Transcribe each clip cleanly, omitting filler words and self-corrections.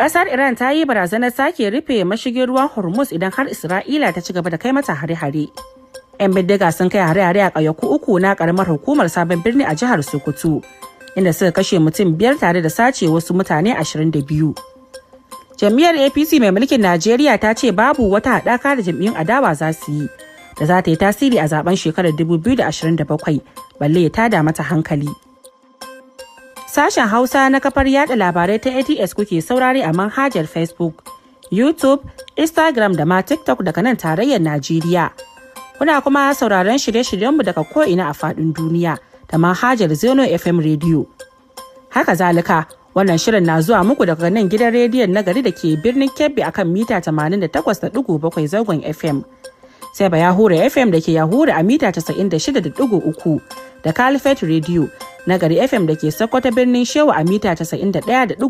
Kasar Iran ta yi barazanar sake rufe mashigin ruwan Hormuz idan har Isra'ila ta ci gaba da kai mata hare-hare. 'Yan bindiga sun kai hare-hare a ƙauyaku uku na ƙaramar hukumar Sabon Birni a jihar Sokoto, inda suka kashe mutum 5 tare da sace wasu mutane 22. Jam'iyyar APC mai mulkin Najeriya ta ce babu wata haɗaka da jam'iyyun adawa za su yi da za ta yi tasiri a zaben shekarar 2027, balle ya tada mata hankali. Sashen Hausa na kafar yada labarai ta ATS kuke saurare a manhajar Facebook, YouTube, Instagram da ma TikTok daga nan tarayyar Najeriya. Kuna kuma sauraron shirye-shiryenmu daga ko'ina a faɗin duniya da manhajar Zeno FM Radio. Haka zalika, wannan shirin na zuwa muku daga nan gidan rediyon na gari da ke birnin Kebbi akan mita 88.7 zangon FM. Sai ba Yahura FM da ke Yahura a mita 96.3 da Caliphate Radio na gari FM da ke Sokoto birnin Shehu a mita 91.9.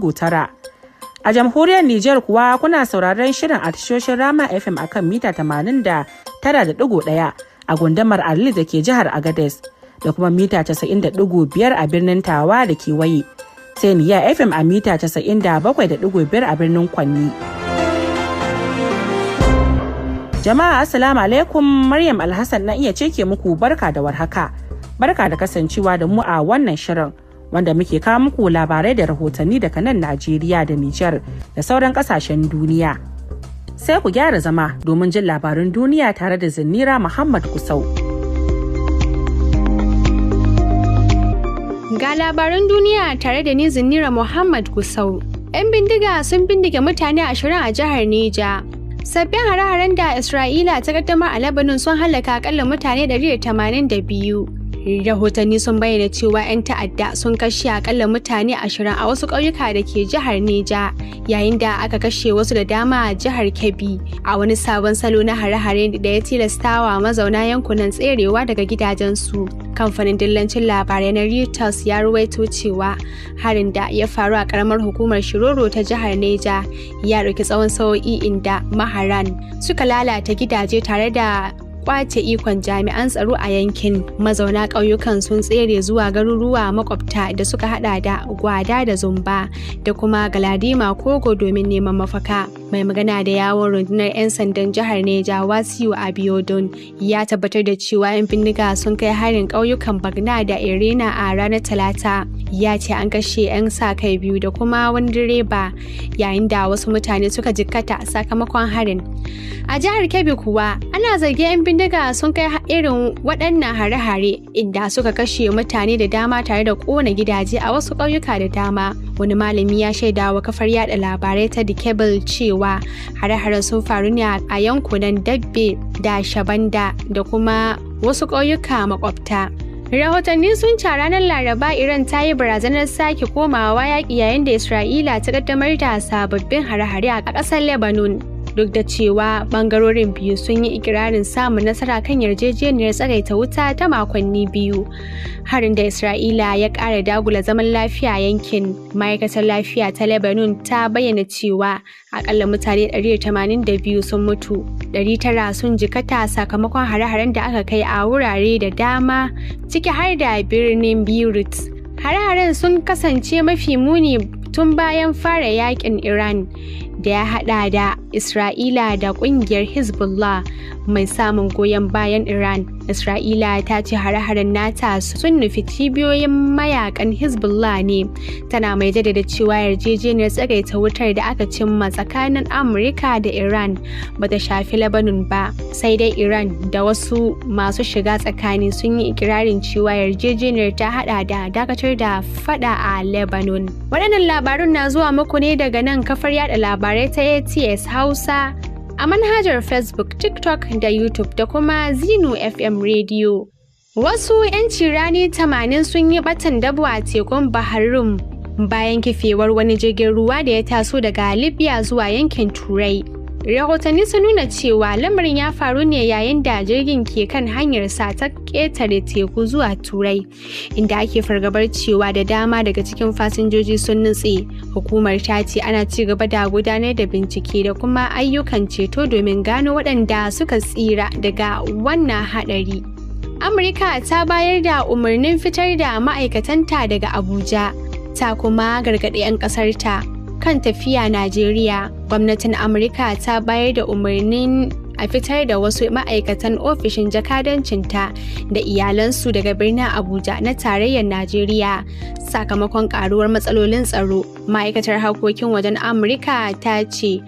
A jamhuriyar Nijar kuwa kuna sauraron shirin a tashoshin Rama FM akan mita 89.1 a gundumar Arlit da ke jihar Agadez da kuma mita 90.5 a birnin Tawa da kewaye. Sai Niya FM a mita 97.5 a birnin Kwanni. Jama'a, Assalamu alaikum. Maryam Alhassan na iya ce ke muku barka da warhaka. Barka da kasancewa da mu a wannan shirin wanda muke kawo muku labarai da rahotanni daga nan Najeriya da Nijar da sauran kasashen duniya. Sai ku gyara zama domin jin labarun duniya tare da Zinnira Muhammad Kusau. Ga labaran duniya tare da ni, Zinnira Muhammad Kusau. 'Yan bindiga sun bindige mutane 20 a jihar Neja. Sabbin hare-haren da Isra'ila ta kaddamar a Lebanon sun halaka akalla mutane 182. Rahotanni sun bayyana cewa 'yan ta'adda sun kashe akalla mutane 20 a wasu ƙauyuka da ke jihar Neja, yayin da aka kashe wasu da dama a jihar Kebbi, a wani sabon salo na hare-hare da ya tilastawa mazauna yankunan tserewa daga gidajensu. Kamfanin dillancin labarai na Reuters ya ruwaito cewa harin da ya faru a karamar hukumar Shiroro ta jihar Neja ya ɗauki tsawon sa'o'i, inda maharan suka lalata gidaje tare da kwace ikon jami'an tsaro a yankin. Mazauna ƙauyukan sun tsere zuwa garuruwa makwabta da suka hada da Gwada da Zumba da kuma Galadima Kogo domin neman mafaka. Mai magana da yawon rundunar 'yan sandan jihar Neja, Wasiu Abiodun, ya tabbatar da cewa 'yan bindiga sun kai harin ƙauyukan Bagna da Irena a ranar Talata. Ya ce an kashe 'yan sa kai biyu da kuma wani direba, yayin da wasu mutane suka jikkata sakamakon harin. A jihar Kebbi kuwa, ana zargin 'yan bindiga sun kai irin waɗannan hare-hare, inda suka kashe mutane da dama tare da ƙona gidaje a wasu ƙauyuka da dama. Wani malami ya shaida wa kafar yada labarai ta The Cable cewa hare-haren sun faru ne a yankunan Dabbe da Shabanda da kuma wasu ƙauyuka makwabta. Rahotanni sun ce ranar Laraba Iran ta yi barazanar sake komawa yaƙi yayin da Isra'ila ta kaddamar da sababbin hare-hare a ƙasar Lebanon, duk da cewa bangarorin biyu sun yi ikirarin samun nasara kan yarjejeniyar tsagaita wuta ta makonni 2. Harin da Isra'ila ya ƙara dagula zaman lafiya yankin. Ma'aikatar lafiya ta Lebanon ta bayyana cewa akalla mutane 182 sun mutu, 900 sun jikata sakamakon hare-haren da aka kai a wurare da dama, ciki har da birnin Beirut. Hare-haren sun kasance mafi muni tun bayan fara yakin Iran da ya hada da Isra'ila da kungiyar Hezbollah mai samun goyon bayan Iran. Isra'ila ta ce hare-haren nata sun nufi cibiyoyin mayakan Hezbollah ne, tana mai jaddada cewa yarjejeniyar tsagaita wutar da aka cimma tsakanin Amurka da Iran bata shafi Lebanon ba. Sai dai Iran da wasu masu shiga tsakani sun yi ikirarin cewa yarjejeniyar ta hada da dakatar da fada a Lebanon. Waɗannan labarun na zuwa muku ne daga nan kafar yada labarai ta ATS Hausa a manhajar Facebook, TikTok da YouTube da kuma Zino FM Radio. Wasu 'yanci rani 80 sun yi batan dabo a tekun Bahar Rum bayan kifewar wani jirgin ruwa da ya taso daga Libya zuwa yankin Turai. Rahotanni sun nuna cewa lamarin ya faru ne yayin da jirgin ke kan hanyarsa ta ƙetare teku zuwa Turai, inda ake fargabar cewa da dama daga cikin fasinjoji sun nutse. Hukumar ta ce ana ci gaba da gudanar da bincike da kuma ayyukan ceto domin gano waɗanda suka tsira daga wannan haɗari. Amurka ta bayar da umarnin fitar da ma'aikatanta daga Abuja, ta kuma gargaɗi 'yan ƙasarta. kan tafiya Najeriya. Gwamnatin Amurka ta bayar da umarnin a fitar da wasu ma'aikatan ofishin jakadancinta da iyalansu daga birnin Abuja na tarayyar Najeriya sakamakon karuwar matsalolin tsaro. Ma'aikatar harkokin wajen Amurka ta ce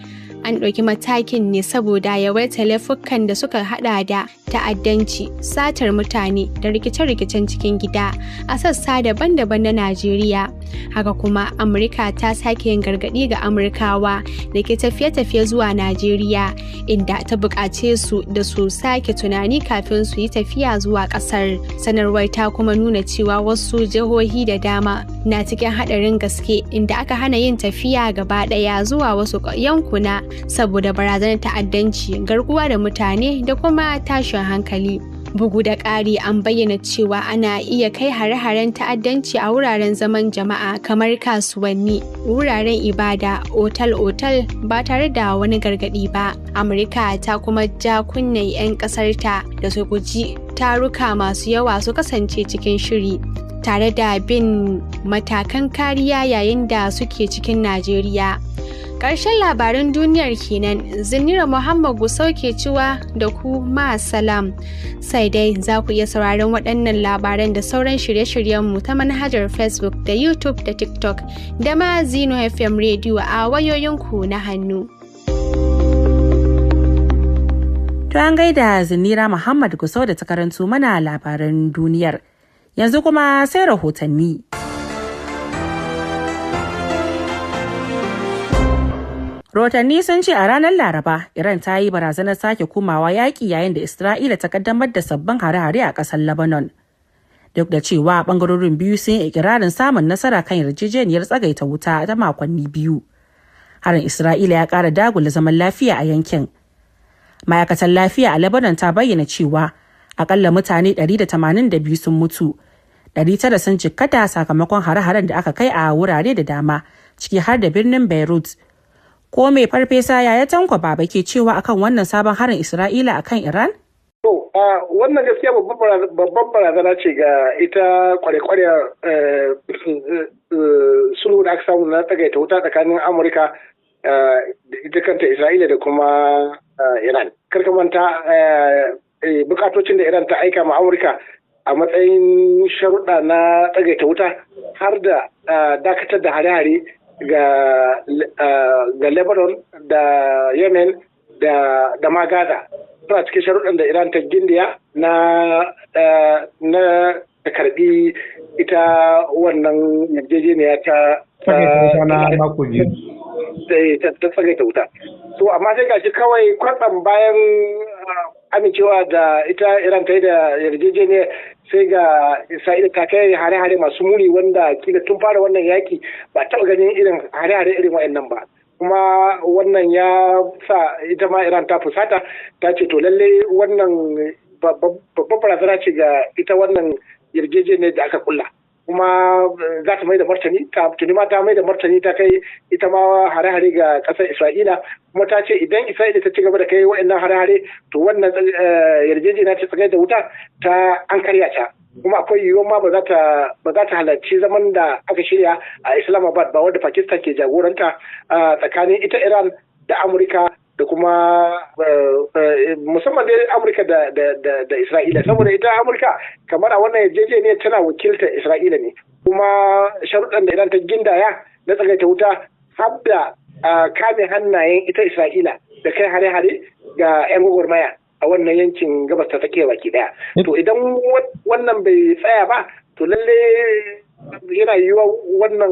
an ɗauki matakin ne saboda yawaitar laifukan da suka hada da ta'addanci, satar mutane da rikice-rikicen cikin gida a sassa daban-daban na Najeriya. Haka kuma Amurka ta sake yin gargaɗi ga Amurkawa da ke tafiye-tafiye zuwa Najeriya, inda ta buƙace su da su sake tunani kafin su yi tafiya zuwa ƙasar. Sanarwar ta kuma nuna cewa wasu jihohi da dama na cikin haɗarin gaske, inda aka hana yin tafiya gaba ɗaya zuwa wasu yankuna saboda barazanar ta'addanci, garkuwa da mutane da kuma tashin hankali. Bugu da ƙari, an bayyana cewa ana iya kai hare-haren ta'addanci a wuraren zaman jama'a kamar kasuwanni, wuraren ibada, otal-otal ba tare da wani gargaɗi ba. Amurka ta kuma ja kunnen 'yan ƙasarta da su guji taruka masu yawa, su kasance cikin shiri, tare da bin matakan kariya yayin da suke cikin Najeriya. Ƙarshen labaran duniyar kenan. Zinira Muhammad Gusau ke cewa da ku salam. Sai dai za ku iya sauraron waɗannan labaran da sauran shirye-shiryenmu ta manhajar Facebook da YouTube da TikTok da ma Zino FM Radio a wayoyinku na hannu. To, an gaida Zinira Muhammad Gusau da ta karanto mana labaran duniyar. Yanzu kuma sai rahotanni. Rahotanni sun ce a ranar Laraba, Iran ta yi barazanar sake komawa yaƙi yayin da Isra'ila ta kaddamar da sabbin hare-hare a ƙasar Lebanon. Duk da cewa ɓangarorin biyu sun yi ikirarin samun nasara kan yarjejeniyar tsagaita wuta ta makonni 2. Harin Isra'ila ya ƙara dagula zaman lafiya a yankin. Ma'aikatar lafiya a Lebanon ta bayyana cewa akalla mutane 182 sun mutu, 900 sun jikkata sakamakon hare-haren da aka kai a wurare da dama, ciki har da birnin Beirut. Ko mai Farfesa Yaya Tanko Baba ke cewa akan wannan sabon harin Isra'ila akan Iran? To, wannan gaskiya babban barazana ce ga ita kware-kware sulhu da aka samu na tsagaita wuta tsakanin Amurka da ita kanta Isra'ila da kuma Iran. Karka manta bukatocin da Iran ta aika ma Amurka a matsayin sharuɗa na tsagaita wuta, har da dakatar da hare-hare ga Lebanon da Yemen da ma Gaza. Suna cikin sharuɗan da Iran ta gindiya na ta karbi ita wannan yarjejeniya ta tsagaita wuta. So amma sai gashi kawai kwatsam bayan amincewa da ita Iran ta yi da yarjejeniya, sai ga Isra'ila ta kai hare-hare masu muni wanda kila tun fara wannan yaki ba taɓa ganin irin hare-hare irin wa'annan ba. Kuma wannan ya sa ita ma Iran ta fusata, ta ce to lalle wannan babban barazana ce ga ita wannan yarjejeniyar da aka kulla, kuma za ta mai da martani. Ta tuni ma ta mai da martani, ta kai ita ma hare-hare ga kasar Isra'ila, kuma ta ce idan Isra'ila ta ci gaba da kai waɗannan hare-hare, to wannan yarjejeniya ta tsagai da wuta ta an karya ta, kuma akwai yiwuwar ma ba za ta halarci zaman da aka shirya a Islamabad ba, wanda Pakistan ke jagoranta, tsakanin ita Iran da Amurka da kuma musamman dai Amurka da Isra'ila, saboda ita Amurka kamar a wannan yarjejeniyar tana wakiltar Isra'ila ne. Kuma sharuɗan da Iran ta gindaya na tsagaita wuta har da kame hannayen ita Isra'ila da kai hare-hare ga 'yan gwagwarmaya a wannan yankin Gabas ta Tsakiya baki daya. To idan wannan bai tsaya ba, to lalle yana yiwuwa wannan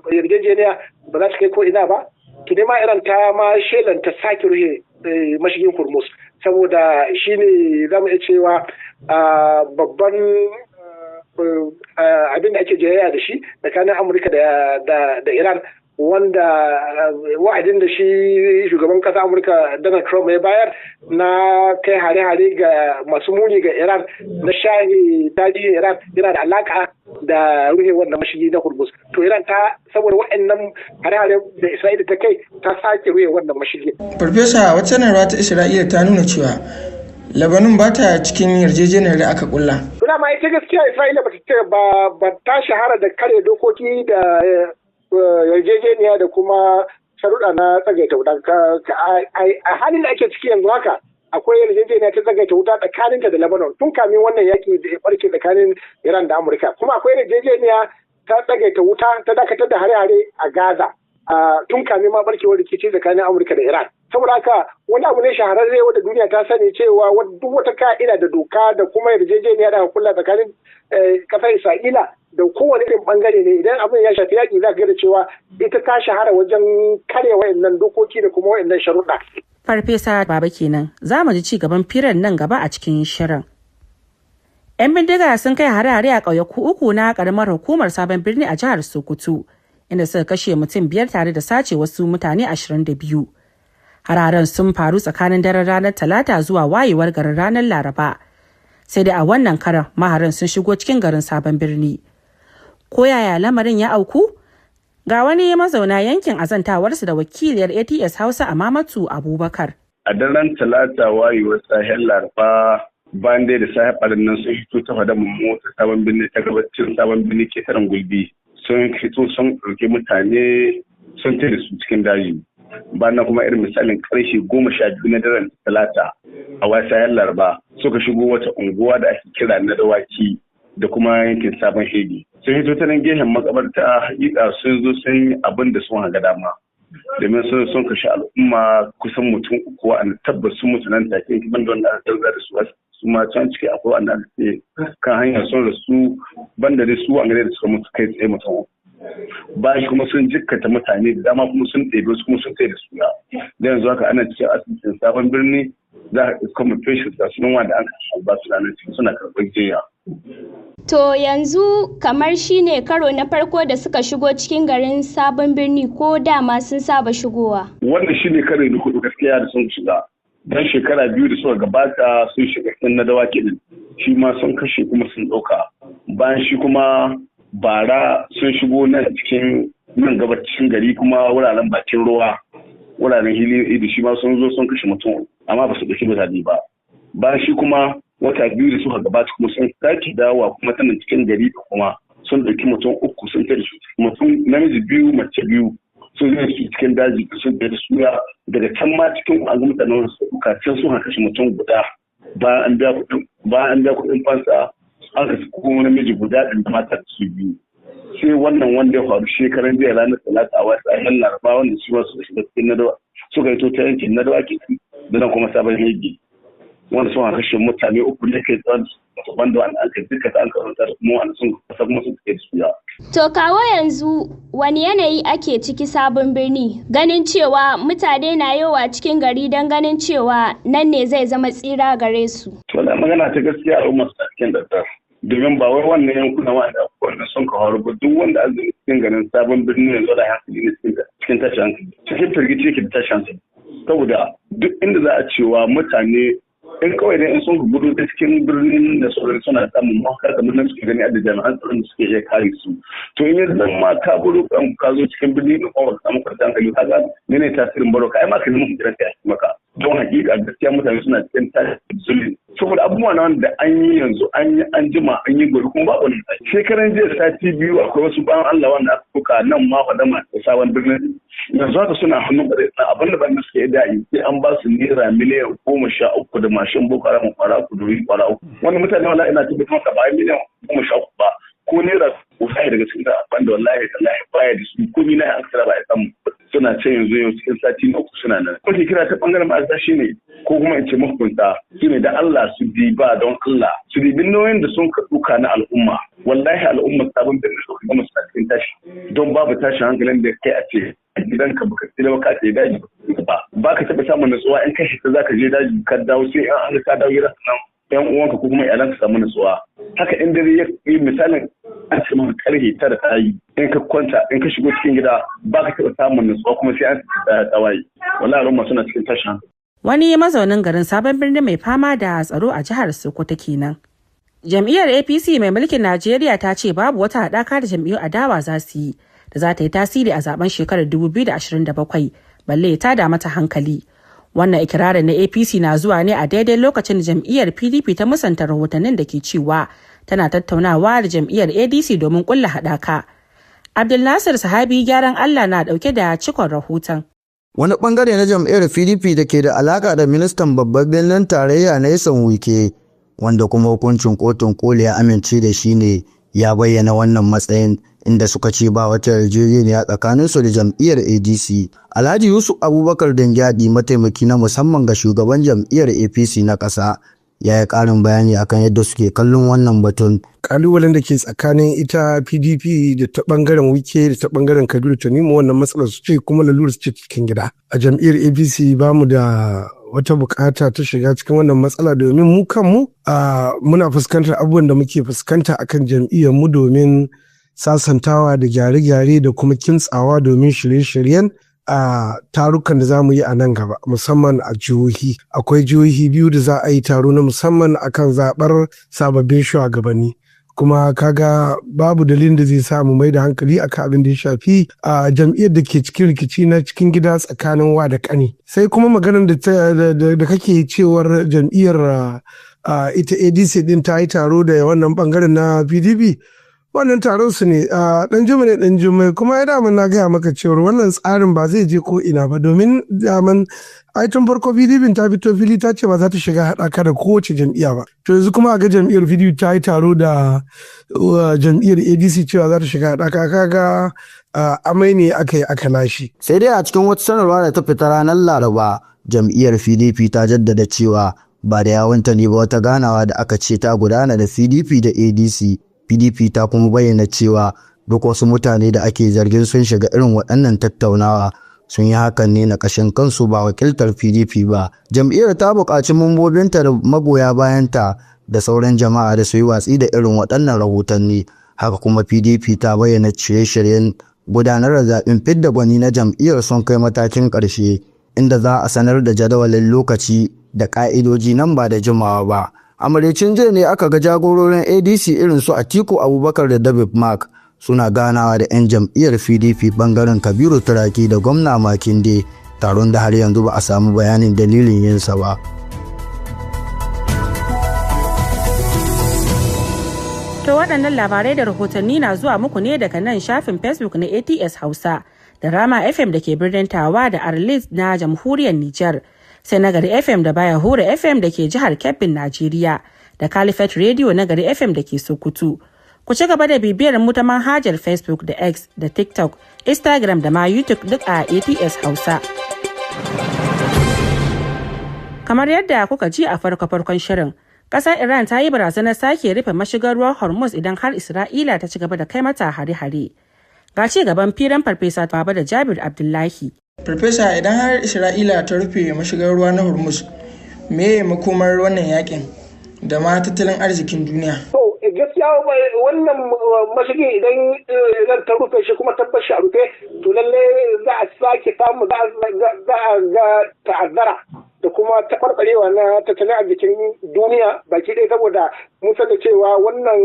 yarjejeniya ba za ta kai ko ina ba. Tuni ma Iran ta ma shelanta sake rufe mashigin Hormuz, saboda shi ne za mu iya cewa babban abin da ake jayayya da shi tsakanin Amurka da Iran, wanda wa'adin da shi shugaban kasa Amurka Donald Trump ya bayar na kai hare-hare ga masu muni ga Iran, na shahe tarihin Iran, yana da alaka da rufe wannan mashigi na Hormuz. To Iran ta, saboda wa'annan hare-hare da Isra'ila ta kai, ta sake rufe wannan mashigi. Farfesa, wata sanarwa ta Isra'ila ta nuna cewa Lebanon ba ta cikin yarjejeniyar da aka kulla. Suna ma ita gaskiya Isra'ila ba ta shahara da kare dokoki da yarjejeniya da kuma sharuɗa na tsagaita wuta. A halin da ake ciki yanzu haka, akwai yarjejeniya ta tsagaita wuta tsakaninta da Lebanon tun kamin wannan yaki da ya barke tsakanin Iran da Amurka. Kuma akwai yarjejeniya ta tsagaita wuta ta dakatar da hare-hare a Gaza tun kamin ma barkewar rikici tsakanin Amurka da Iran. Saboda haka, wani abu ne shahararre wanda duniya ta sani cewa duk wata ka'ida da doka da kuma yarjejeniya da aka kulla tsakanin kasar Isra'ila da kowane irin bangare ne, idan abin ya shafi yaƙi, za ka ga da cewa ita ta shahara wajen karya wayannan dokoki da kuma wayannan sharuɗa. Farfesa Baba kenan. Za mu ji ci gaban firar nan gaba a cikin shirin. 'Yan bindiga sun kai hare-hare a ƙauyaku uku na ƙaramar hukumar Sabon Birni a jihar Sokoto, inda suka kashe mutum 5 tare da sace wasu mutane 22. Hararen sun faru tsakanin daren ranar Talata zuwa wayewar garin ranar Laraba. Sai dai a wannan karan maharan sun shigo cikin garin Sabon Birni. Ko yaya lamarin ya auku? Ga wani mazauna yankin azantawarsu da wakiliyar ATS Hausa a Mamatu Abubakar. A daren Talata, wayewar sahel Laraba, bayan dai da safe ɓarin nan sun hito ta fadamin mota Sabon Birni, ta gabacin Sabon Birni, ketaren gulbi, sun hito sun ɗauki mutane sun tare su cikin daji. Bayan kuma irin misalin karshe 12 na daren Talata a wasayar Laraba, suka shigo wata unguwa da ake kira na Dawaki da kuma yankin Sabon Hegi. Sun hito ta nan gehen makabarta. Hakika sun zo sun yi abin da sun haga dama, domin sun kashe al'umma kusan mutum 3 wa'anda tabbas sun mutu nan take, ban da wanda aka tarza da su su ma can ciki. Akwai wanda aka ce kan hanyar sun rasu, banda dai su an da suka mutu kai tsaye mutum 3. Bayan kuma sun jikkata mutane da dama, kuma sun ɗebe su, kuma sun tsaye da su. Ya da yanzu haka ana cikin asibitin Sabon Birni, za a iska mu patient da sunan wanda an kashe ba su nan cikin suna karɓar jinya. To yanzu kamar shi ne karo na farko da suka shigo cikin garin Sabon Birni, ko dama sun saba shigowa? Wannan shi ne karo na hudu gaskiya da sun shiga. Dan shekara 2 da suka gabata sun shiga cikin na Dawaki din. Shi ma sun kashe kuma sun ɗauka. Bayan shi kuma bara sun shigo nan cikin nan gabacin gari, kuma wuraren bakin ruwa, wuraren hili da shi ma sun zo sun kashe mutum, amma ba su ɗauki mutane ba. Bayan shi kuma wata 2 da suka gabata kuma sun sake dawowa kuma tana cikin gari, da kuma sun ɗauki mutum 3 sun tare su, mutum namiji biyu, mace biyu, sun zai su cikin daji, sun tare su. Daga can ma cikin an ga mutanen su ɗauka can sun kashe mutum guda. Bayan an biya kuɗin fansa, an kashe kuma namiji guda ɗin da mata su biyu. Sai wannan wanda ya faru shekaran jiya ranar Talata a wasu ayyukan Laraba, wanda su ma suka shiga cikin nadawa, suka yi ta yankin na Dawaki da nan kuma Sabon Hegi, wanda suna kashe mutane 3 ne kai tsawon, wanda wanda an kai duka an karanta da kuma wanda sun kasa kuma sun kai su ya. To kawo yanzu wani yanayi ake ciki Sabon Birni, ganin cewa mutane na yowa cikin gari don ganin cewa nan ne zai zama tsira gare su? To da magana ta gaskiya, al'umma su cikin daddar. Domin ba wai wannan yankuna wanda wannan sun ka faru ba, duk wanda azumi cikin garin Sabon Birni yanzu da hankali ne cikin tashi hankali. Cikin firgici yake da tashi hankali. Saboda duk inda za a cewa mutane in kawai dai in sun gudu ta cikin birnin da sauran suna samun mafaka, kamar nan suke gani da jami'an tsaron da suke iya kare su. To in yanzu ma ka buru kan ka zo cikin birni da kuma ka samu kwanciyar hankali, ka ga ne ne tasirin baro ka ai ma ka nemi hujjar ka maka. Don hakika gaskiya mutane suna cikin tashin zulmi, saboda abubuwa na wanda an yi yanzu, an yi, an jima, an yi gobe kuma babu wani. Shekaran jiya, sati 2, akwai wasu bayan Allah wanda aka kuka nan ma fadama da Sabon Birnin, yanzu haka suna hannun bare na abin da ban suke da yi, sai an ba su naira miliyan 13 da mashin Boko Haram kwara 3, dori kwara 3. Wani mutane wallahi ina tabbatar maka ba miliyan 13 ba, ko naira wallahi daga cikin abin da wallahi tallahi baya da su komi na an ba ya samu. Suna can yanzu, yau cikin sati na 3 suna nan. Ko kira ta bangaren ma'aikata shine, ko kuma in ce mahukunta, shine da Allah su diba, don Allah su dibi nauyin da sun ka ɗauka na al'umma. Wallahi al'umma Sabon Birnin suka gama suna cikin tashi, don babu tashin hankalin da kai a ce a gidanka baka tsira ba, ka ce daji ba ba ka taɓa samun nutsuwa. In ka shiga zaka je daji ka dawo, sai an ka dawo gida sannan yan uwanka ko kuma iyalanka samu nutsuwa. Haka in dare ya yi, misalin an ce maka karfe 9 ta yi, in ka kwanta, in ka shigo cikin gida ba ka taɓa samun nutsuwa kuma sai an tsawaye. Wallahi al'umma suna cikin tashin hankali. Wani mazaunin garin Sabon Birni mai fama da tsaro a jihar Sokoto kenan. Jam'iyyar APC mai mulkin Najeriya ta ce babu wata haɗaka da jam'iyyun adawa za su yi da za ta yi tasiri a zaben shekarar 2027, balle ta da mata hankali. Wannan ikirarin na APC na zuwa ne a daidai lokacin da jam'iyyar PDP ta musanta rahotannin da ke cewa tana tattaunawa da jam'iyyar ADC domin kulla haɗaka. Abdulnasir Sahabi gyaran Allah na dauke da cikon rahoton. Wani bangare na jam'iyyar PDP da ke da alaka da ministan babban birnin tarayya na Nyesom Wike, wanda kuma hukuncin kotun koli ya amince da shi ne ya bayyana wannan matsayin inda suka ce ba wata yarjejeniya tsakaninsu da jam'iyyar ADC. Alhaji Yusuf Abubakar Dingyadi mataimaki na musamman ga shugaban jam'iyyar APC na ƙasa ya yi ƙarin bayani akan yadda suke kallon wannan batun. Kalubalen da ke tsakanin ita PDP da ta bangaren Wike da ta bangaren Kabiru Tanimu wannan matsalar su ce kuma lalura su ce cikin gida. A jam'iyyar APC ba mu da wata bukata ta shiga cikin wannan matsala domin mu kanmu muna fuskantar abubuwan da muke fuskanta akan jam'iyyar mu domin sasantawa da gyare-gyare da kuma kintsawa domin shirye-shiryen a tarukan da za mu yi a nan gaba musamman a jihohi akwai jihohi biyu da za a yi taro na musamman akan zaɓar sababbin shugabanni kuma kaga babu dalilin da zai sa mu mai da hankali akan abin da ya shafi a jam'iyyar da ke cikin rikici na cikin gida tsakanin wa da kani sai kuma maganar da kake cewar jam'iyyar ita ADC din ta yi taro da wannan bangaren na PDP wannan taron su ne dan juma ne dan juma kuma ya daman na gaya maka cewar wannan tsarin ba zai je ko ina ba domin daman ai tun farko PDP ta fito fili ta ce ba za ta shiga haɗaka da kowace jam'iyya ba to yanzu kuma a ga jam'iyyar PDP ta yi taro da jam'iyyar ADC cewa za ta shiga haɗaka kaga amai ne aka yi aka lashe. Sai dai a cikin wata sanarwa da ta fita ranar Laraba jam'iyyar PDP ta jaddada cewa ba da yawunta ne ba wata ganawa da aka ce ta gudana da PDP da ADC. PDP ta kuma bayyana cewa duk wasu mutane da ake zargin sun shiga irin waɗannan tattaunawa sun yi hakan ne na ƙashin kansu ba wakiltar PDP ba. Jam'iyyar ta buƙaci mambobinta da magoya bayanta da sauran jama'a da su yi watsi da irin waɗannan rahotanni. Haka kuma PDP ta bayyana shirye-shiryen gudanar da zaɓen fidda gwani na jam'iyyar sun kai matakin ƙarshe inda za a sanar da jadawalin lokaci da ƙa'idoji nan ba da jimawa ba. A maraicin jiya ne aka ga jagororin ADC irin su Atiku Abubakar da David Mark suna ganawa da 'yan jam'iyyar PDP bangaren Kabiru Turaki da gwamna Makinde taron da har yanzu ba a samu bayanin dalilin yinsa ba. To waɗannan labarai da rahotanni na zuwa muku ne daga nan shafin Facebook na ATS Hausa da Rama FM da ke birnin Tawa da Arlit na jamhuriyar Nijar. Sai Nagari FM da Baya Hura FM da ke jihar Kebbin Najeriya da Caliphate Radio Nagari FM da ke Sokoto. Ku ci gaba da bibiyar mu ta manhajar Facebook da X da TikTok, Instagram da ma YouTube duk a ATS Hausa. Kamar yadda kuka ji a farko-farkon shirin, ƙasar Iran ta yi barazanar sake rufe mashigar ruwan Hormuz idan har Isra'ila ta ci gaba da kai mata hare-hare. Ga ci gaban firan Farfesa Baba da Jabir Abdullahi. Farfesa idan har Isra'ila ta rufe mashigar ruwa na Hormuz, me makomar wannan yakin da ma tattalin arzikin duniya? To gaskiya wannan mashigin idan Iran ta rufe shi kuma tabbas shi a rufe to lalle za a sake samu za a ga ta'azzara da kuma taɓarɓarewa na tattalin arzikin duniya baki ɗaya saboda mun san da cewa wannan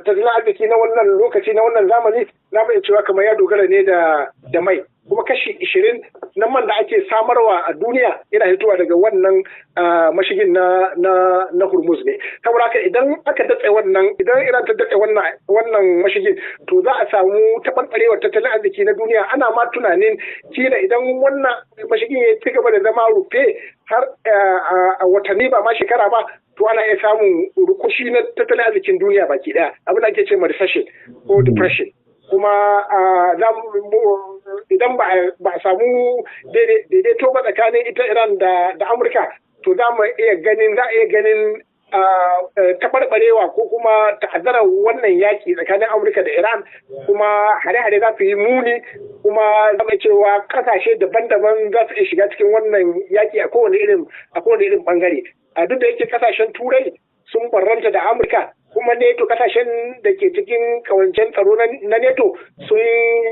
tattalin arziki na wannan lokaci na wannan zamani na iya cewa kamar ya dogara ne da mai kuma kashi 20 na man da ake samarwa a duniya yana hitowa daga wannan mashigin na na na Hormuz ne saboda haka idan aka datse wannan idan Iran ta datse wannan wannan mashigin to za a samu taɓarɓarewar tattalin arziki na duniya ana ma tunanin kila idan wannan mashigin ya ci gaba da zama rufe har a watanni ba ma shekara ba to ana iya samun rukushi na tattalin arzikin duniya baki daya abin da ake ce ma recession ko depression kuma idan ba a samu daidaito ba tsakanin ita Iran da Amurka to za mu iya ganin za a iya ganin taɓarɓarewa ko kuma ta'azzarar wannan yaƙi tsakanin Amurka da Iran kuma hare-hare za su yi muni kuma za mu cewa ƙasashe daban-daban za su iya shiga cikin wannan yaƙi a kowane irin a kowane irin bangare a duk da yake ƙasashen Turai sun barranta da Amurka kuma neto kasashen da ke cikin kawancen tsaro na neto sun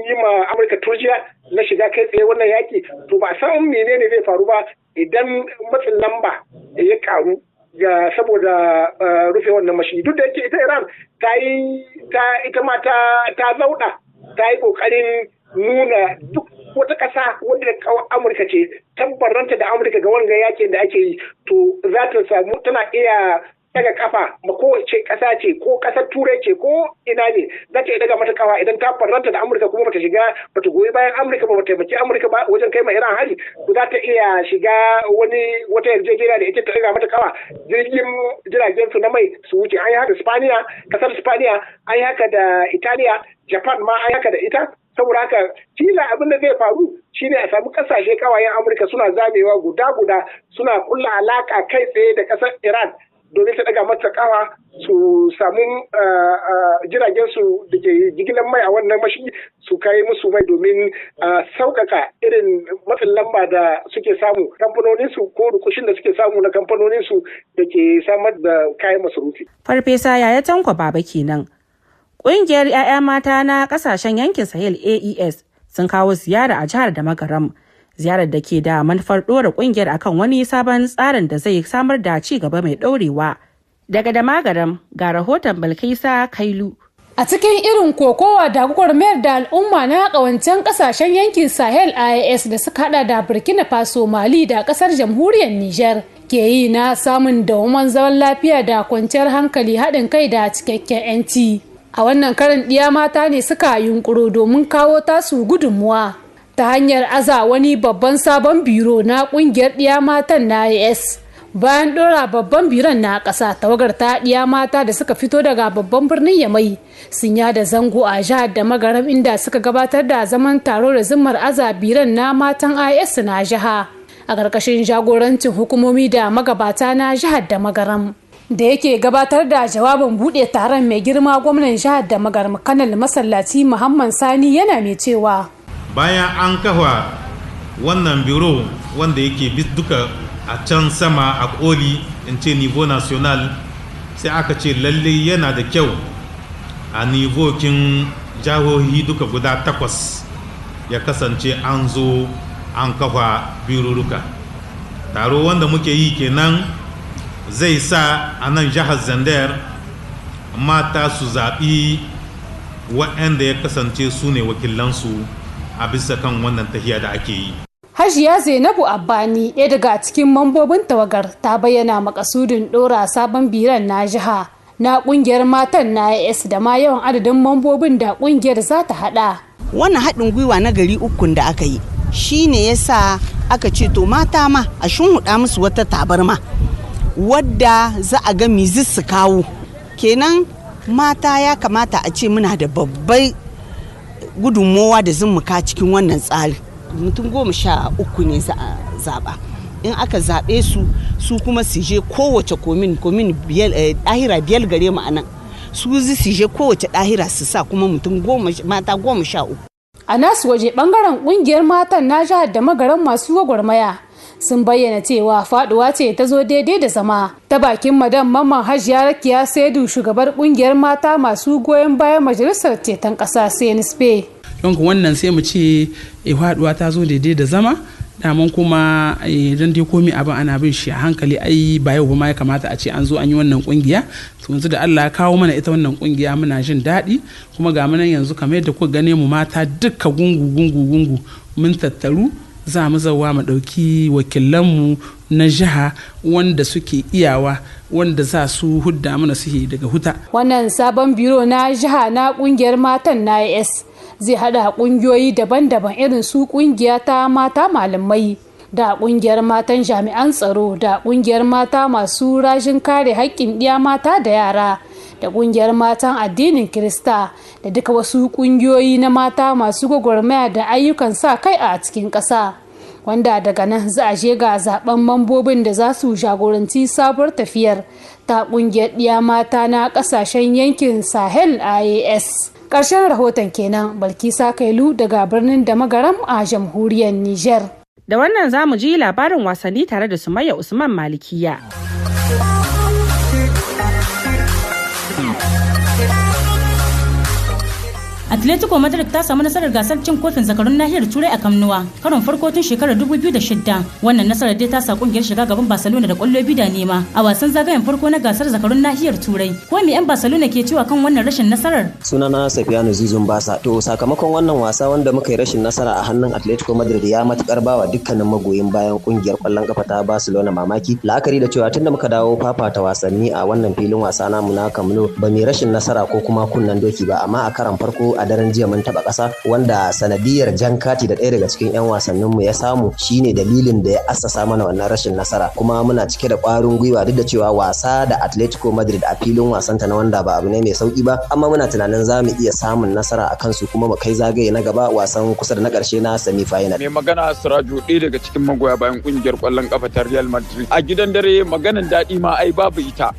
yi ma Amurka turjiya na shiga kai tsaye wannan yaki to ba san menene zai faru ba idan matsin lamba ya karu ga saboda rufe wannan mashi duk da yake ita Iran ta yi ta ita ma ta ta zauɗa ta yi kokarin nuna duk wata ƙasa wadda Amurka ce tabbaranta da Amurka ga wanga yakin da ake yi to za ta samu tana iya daga kafa ma kowace ƙasa ce, ko ƙasar Turai ce, ko ina ne, za ta iya daga mata kafa idan ta farranta da Amurka kuma bata shiga, bata goyi bayan Amurka ba, bata taimaki Amurka ba wajen kai ma Iran hari, to za ta iya shiga wani wata yarjejeniya da ita ta daga mata kafa jirgin jiragen su na mai su wuce. An yi haka Spaniya, kasar Spaniya, an yi haka da Italiya, Japan ma an yi haka da ita. Saboda haka kila abin da zai faru shine a samu kasashe kawayen Amurka suna zamewa guda guda, suna kulla alaka kai tsaye da kasar Iran domin ta daga mata kawa su samu jiragen su da ke jigilar mai a wannan mashigi su kai musu mai domin sauƙaƙa irin matsin lamba da suke samu kamfanonin su ko rukushin da suke samu na kamfanonin su da ke samar da kayan masarufi. Farfesa Yaya Tanko Baba kenan. Ƙungiyar 'ya'ya mata na ƙasashen yankin Sahel AES sun kawo ziyara a jihar da Magaram. Ziyarar da ke da manufar ɗora ƙungiyar akan wani sabon tsarin da zai samar da ci gaba mai ɗorewa. Daga da Magaram ga rahoton Balkaisa Kailu. A cikin irin kokowa da gwagwarmayar da al'umma na kawancen kasashen yankin Sahel IAS da suka hada da Burkina Faso, Mali da kasar jamhuriyar Nijar ke yi na samun dawwaman zaman lafiya da kwanciyar hankali, haɗin kai da cikakken 'yanci. A wannan karin ɗiya mata ne suka yunkuro domin kawo tasu gudunmuwa ta hanyar aza wani babban sabon biro na ƙungiyar ɗiya matan na IAS. Bayan ɗora babban biron na ƙasa, tawagar ta ɗiya mata da suka fito daga babban birnin Yamai sun yada zango a jihar da Magaram, inda suka gabatar da zaman taro da zimmar aza biron na matan IS na jiha a ƙarƙashin jagorancin hukumomi da magabata na jihar da Magaram. Da yake gabatar da jawabin buɗe taron, mai girma gwamnan jihar da Magaram, Kanal Masallaci Muhammad Sani, yana mai cewa bayan an kafa wannan biro wanda yake duka a can sama a koli, in ce niveau national, sai aka ce lalle yana da kyau a nivokin jihohi duka guda takwas ya kasance an zo an kafa biruruka. Taro wanda muke yi kenan zai sa a nan jihar Zandar mata su zaɓi waɗanda ya kasance su ne wakilansu a bisa kan wannan tahiya da ake yi. Hajiya Zainabu Abbani, ɗaya daga cikin mambobin tawagar, ta bayyana makasudin ɗora sabon biran na jiha na ƙungiyar matan na AS da ma yawan adadin mambobin da ƙungiyar za ta haɗa. Wannan haɗin gwiwa na gari ukun da aka yi shi ne ya sa aka ce to mata ma a shunhuɗa musu wata tabarma wadda za a ga mizis su kawo. Kenan mata ya kamata a ce muna da babbar gudunmowa da zummuka cikin wannan tsari. Mutum 13 ne za a zaɓa. In aka zaɓe su, su kuma su je kowace komin, komin biyar, ɗahira biyar gare mu anan, su su je kowace ɗahira su sa kuma mutum goma, mata 13. A nasu waje bangaren, kungiyar matan na jihar da Magaran masu gwagwarmaya sun bayyana cewa faduwa ce ta zo daidai da zama. Ta bakin Madam Mamman Hajiya Rakiya Saidu, shugabar kungiyar mata masu goyon bayan majalisar ceton ƙasa CNSP. Don wannan sai mu ce faduwa ta zo daidai da zama. Daman kuma don dai komi abin ana bin shi a hankali, ai ba yau ba ma ya kamata a ce an zo an yi wannan kungiya. To yanzu da Allah ya kawo mana ita wannan kungiya, muna jin daɗi. Kuma ga mu nan yanzu, kamar yadda kuka gane mu, mata dukka gungu gungu gungu mun tattaru, za mu zauwa mu ɗauki wakilanmu na jiha wanda suke iyawa, wanda za su hudda mana suke daga huta. Wannan sabon biro na jiha na kungiyar matan na AS zai hada kungiyoyi daban-daban irin su kungiya ta mata malamai da kungiyar matan jami'an tsaro da kungiyar mata masu rajin kare haƙƙin ɗiya mata da yara da kungiyar matan addinin Kirista da duka wasu kungiyoyi na mata masu gwagwarmaya da ayyukan sa kai a cikin ƙasa, wanda daga nan za a je ga zaben mambobin da za su jagoranci sabuwar tafiyar ta kungiyar ɗiya mata na ƙasashen yankin Sahel IAS. Ƙarshen rahoton kenan, Balkisa Kailu daga birnin da Magaram a jamhuriyar Niger. Da wannan za mu ji labarin wasanni tare da Sumayya Usman Malikiya. Atletico Madrid ta samu nasarar gasar cin kofin zakarun nahiyar Turai a Kamnuwa karon farko tun shekarar 2006. Wannan nasarar dai ta sa kungiyar shiga gaban Barcelona da kwallo biyu da nema a wasan zagayen farko na gasar zakarun nahiyar Turai. Ko me 'yan Barcelona ke cewa kan wannan rashin nasarar? Sunana Safiano Zizun Basa. To sakamakon wannan wasa wanda muka yi rashin nasara a hannun Atletico Madrid ya matukar bawa dukkanin magoyin bayan kungiyar kwallon kafa ta Barcelona mamaki. La'akari da cewa tunda muka dawo fafata wasanni a wannan filin wasa namu na Camp Nou ba mai rashin nasara ko kuma kunnen doki ba, amma a karan farko a daren jiya mun taba kasa, wanda sanadiyar jan kati da ɗaya daga cikin 'yan wasannin mu ya samu shine dalilin da ya assasa mana wannan rashin nasara. Kuma muna cike da ƙwarin gwiwa duk da cewa wasa da Atletico Madrid a filin wasanta na wanda ba abu ne mai sauki ba, amma muna tunanin za mu iya samun nasara a kansu kuma mu kai zagaye na gaba wasan kusa da na ƙarshe na semi final. Mai magana Siraju, ɗaya daga cikin magoya bayan ƙungiyar ƙwallon ƙafa ta Real Madrid. A gidan dare maganan daɗi ma ai babu ita.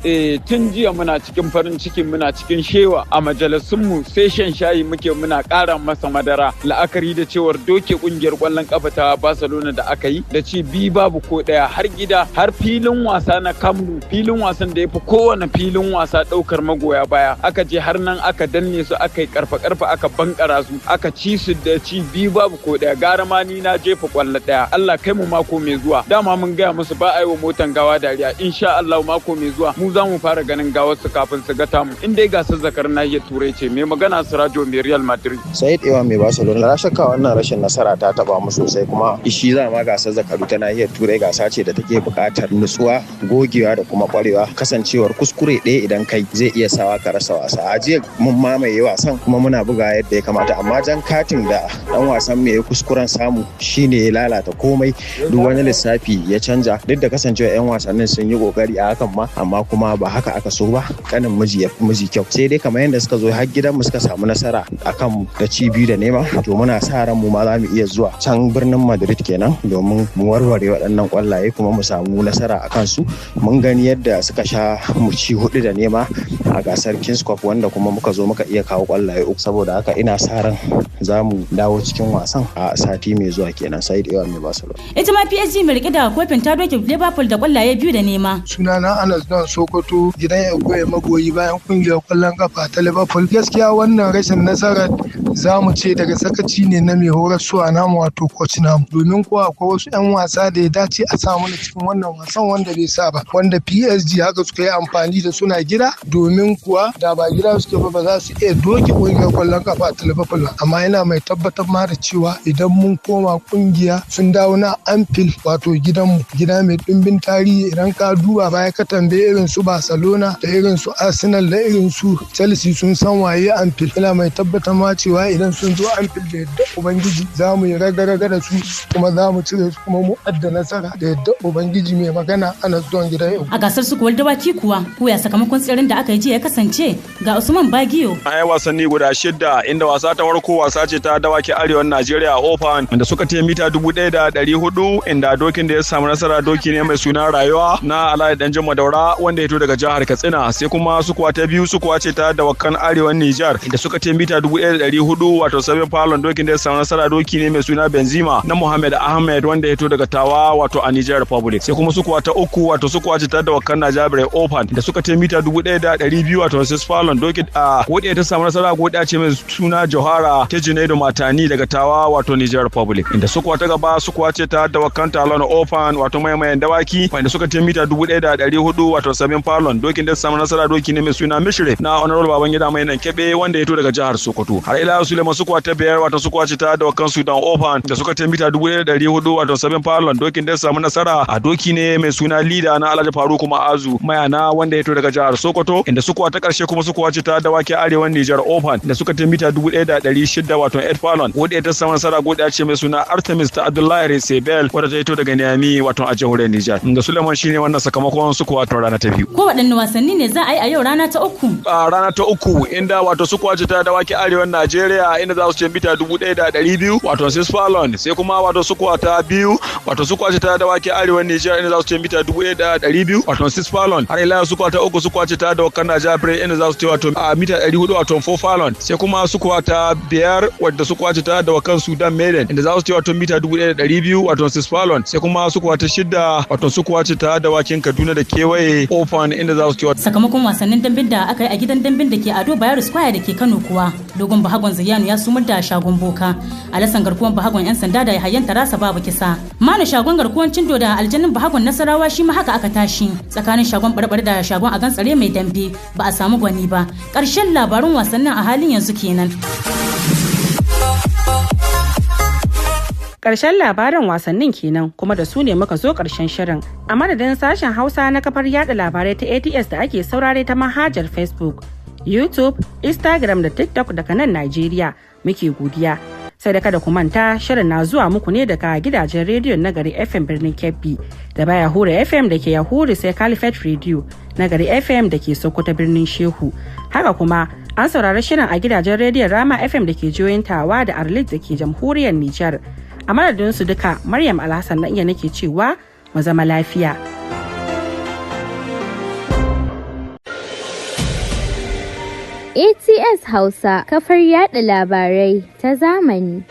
Tun jiya muna cikin farin ciki, muna cikin shewa a majalisunmu, sai shan shayi muke muna ƙara masa madara, la'akari da cewar doke ƙungiyar ƙwallon ƙafa ta Barcelona da aka yi da ci 2-1 har gida, har filin wasa na Camp Nou, filin wasan da ya fi kowane filin wasa ɗaukar magoya baya, aka je har nan aka danne su, aka yi karfa karfa, aka bankara su, aka ci su da ci 2-1. Gara ma ni na jefa kwallo ɗaya. Allah kai mu mako mai zuwa. Dama mun gaya musu ba a yi wa motan gawa dariya. Insha Allah mako mai zuwa mu za mu fara ganin gawar su kafin su ga tamu, in dai gasar zakar nahiyar Turai ce. Mai magana Sirajo mai Real Madrid. Said Ewa mai Barcelona. Na shakka wannan rashin nasara ta taba mu sosai, kuma shi za ma gasar zakaru ta nahiyar Turai gasa ce da take buƙatar nutsuwa, gogewa da kuma ƙwarewa. Kasancewar kuskure ɗaya idan kai zai iya sawa ka rasa wasa. A jiya mun mamaye wasan kuma muna buga yadda ya kamata, amma jan katin da dan wasan mai kuskuren samu shine ya lalata komai, duk wani lissafi ya canja. Duk da kasancewa 'yan wasannin sun yi kokari a hakan ma, amma kuma ba haka aka so ba. Kanin miji ya fi miji kyau, sai dai kamar yadda suka zo har gidan mu suka samu nasara akan da ci 2-0, to muna sa ran mu ma za mu iya zuwa can birnin Madrid kenan domin mu warware waɗannan kwallaye kuma mu samu nasara akan su. Mun gani yadda suka sha mu ci 4-0 a gasar Kings Cup, wanda kuma muka zo muka iya kawo kwallaye 3. Saboda haka ina sa ran za mu dawo cikin wasan a sati mai zuwa kenan. Sai da mai Barcelona. Ita ma PSG mai rike da kofin ta doke Liverpool da kwallaye 2-0. Sunana Anas Don Sokoto, gidan Egoye, magoyi bayan kungiyar kwallon kafa ta Liverpool. Gaskiya wannan rashin nasarar za mu ce daga sakaci ne na mai horaswa namu, wato coach namu, domin kuwa akwai wasu 'yan wasa da ya dace a sa mana cikin wannan wasan wanda bai sa ba, wanda PSG haka suka yi amfani da suna gida, domin kuwa da ba gida suke ba ba za su iya doke kungiyar kwallon kafa ta Liverpool ba. Amma yana mai tabbatar ma da cewa idan mun koma kungiya sun dawo na Anfield, wato gidanmu, gida mai dimbin tarihi, idan ka duba baya ka tambaye irin su Barcelona da irin su Arsenal da irin su Chelsea sun san waye Anfield. Ina mai tabbatar ma cewa idan sun zo Anfield da yadda Ubangiji za mu yi raga-raga da su kuma za mu cire su kuma mu adda nasara da yadda Ubangiji. Mai magana ana zuwan gidan yau. A gasar sukuwar dawaki kuwa, koya sakamakon tseren da aka yi jiya ya kasance? Ga Usman Bagiyo. An yi wasanni guda 6, inda wasa ta farko wasa ce ta dawaki arewan Najeriya Open, inda suka ce mita 1400, inda dokin da ya samu nasara doki ne mai suna Rayuwa na Alhaji Danjuma Daura wanda ya fito daga jihar Katsina. Sai kuma sukuwa ta biyu sukuwa ce ta dawakan arewan Nijar, inda suka ce mita 1400 wato 7 falon, dokin da ya samu nasara doki ne mai suna Benzema na Muhammad Ahmed wanda ya fito daga Tawa wato a Niger Republic. Sai kuma sukuwa ta uku wato sukuwa ce ta dawakan Najabire Open, da suka ce mita 1200 wato 6 falon, doki a godiya ta samu nasara godiya ce mai suna Johara ta Junaidu Matani daga Tawa wato Niger Republic. Inda sukuwa ta gaba sukuwa ce ta dawakan Talon Open wato maimayan dawaki, wanda suka ce mita 1400 wato 7 falon, dokin da samu nasara doki ne mai suna Mishre na Honorable Babangida mai nan Kebe wanda ya fito daga jihar Sokoto. Har ila Suleiman sukuwa ta biyar wato sukuwa ce ta dawakan Sudan Open, da suka ce mita 1400 wato 7 falon, dokin da samu nasara a doki ne mai suna Lida na Alhaji Faruku Ma'azu Mayana wanda ya fito daga jihar Sokoto. Inda sukuwa ta karshe kuma sukuwa ce ta dawaki arewan Niger Open, da suka ce mita 1600 wato 8 falon, godiya ta samu nasara godiya ce mai suna Artemis ta Abdullahi Resebel wadda ta fito daga Niamey wato a jamhuriyar Niger. Inda Suleiman shine wannan sakamakon sukuwa ta rana ta biyu. Ko waɗanne wasanni ne za a yi a yau rana ta uku? A rana ta uku inda wato sukuwa ce ta dawaki arewan Najeriya, inda za su ce mita 1200 wato 6 falon. Sai kuma wato sukuwa ta biyu wato sukuwa ce ta dawaki arewan Niger, inda za su ce mita 1200 wato 6 falon. Har ila sukuwa ta uku sukuwa ce ta dawakan Abubakar Jafre inda za su ce wato a mita 400 wato 4 furlong. Sai kuma sukuwa ta biyar wadda sukuwa ce ta dawakan Sudan Maiden inda za su ce wato mita 1200 wato 6 furlong. Sai kuma sukuwa ta shida wato sukuwa ce ta dawakin Kaduna da kewaye Open inda za su ce wato. Sakamakon wasannin dambin da aka yi a gidan dambin da ke Ado Bayero Square da ke Kano kuwa, dogon bahagon Zayyanu ya sumar da shagon boka, Alasan garkuwan bahagon yan sanda da Yahayan Tarasa babu kisa. Manu shagon garkuwan Cindo da aljanin bahagon Nasarawa shi ma haka aka tashi tsakanin shagon barbare da shagon agan tsare mai dambe ba a samu gwani ba. Ƙarshen labarun wasannin a halin yanzu kenan. Ƙarshen labarin wasannin kenan kuma da su ne muka zo ƙarshen shirin. A madadin sashen Hausa na kafar yada labarai ta ATS da ake saurare ta manhajar Facebook, YouTube, Instagram da TikTok daga nan Najeriya muke godiya. Sai da kada ku manta shirin na zuwa muku ne daga gidajen rediyon Nagari FM birnin Kebbi da baya Hura FM da ke Yahuri, sai Caliphate Radio Nagari FM da ke Sokoto birnin Shehu. Haka kuma an saurari shirin a gidajen rediyon Rama FM da ke jihohin Tawa da Arlit da ke jamhuriyar Nijar. A madadin su duka, Maryam Alhassan na iya nake cewa mu zama lafiya. ATS Hausa, kafar yada labarai ta zamani.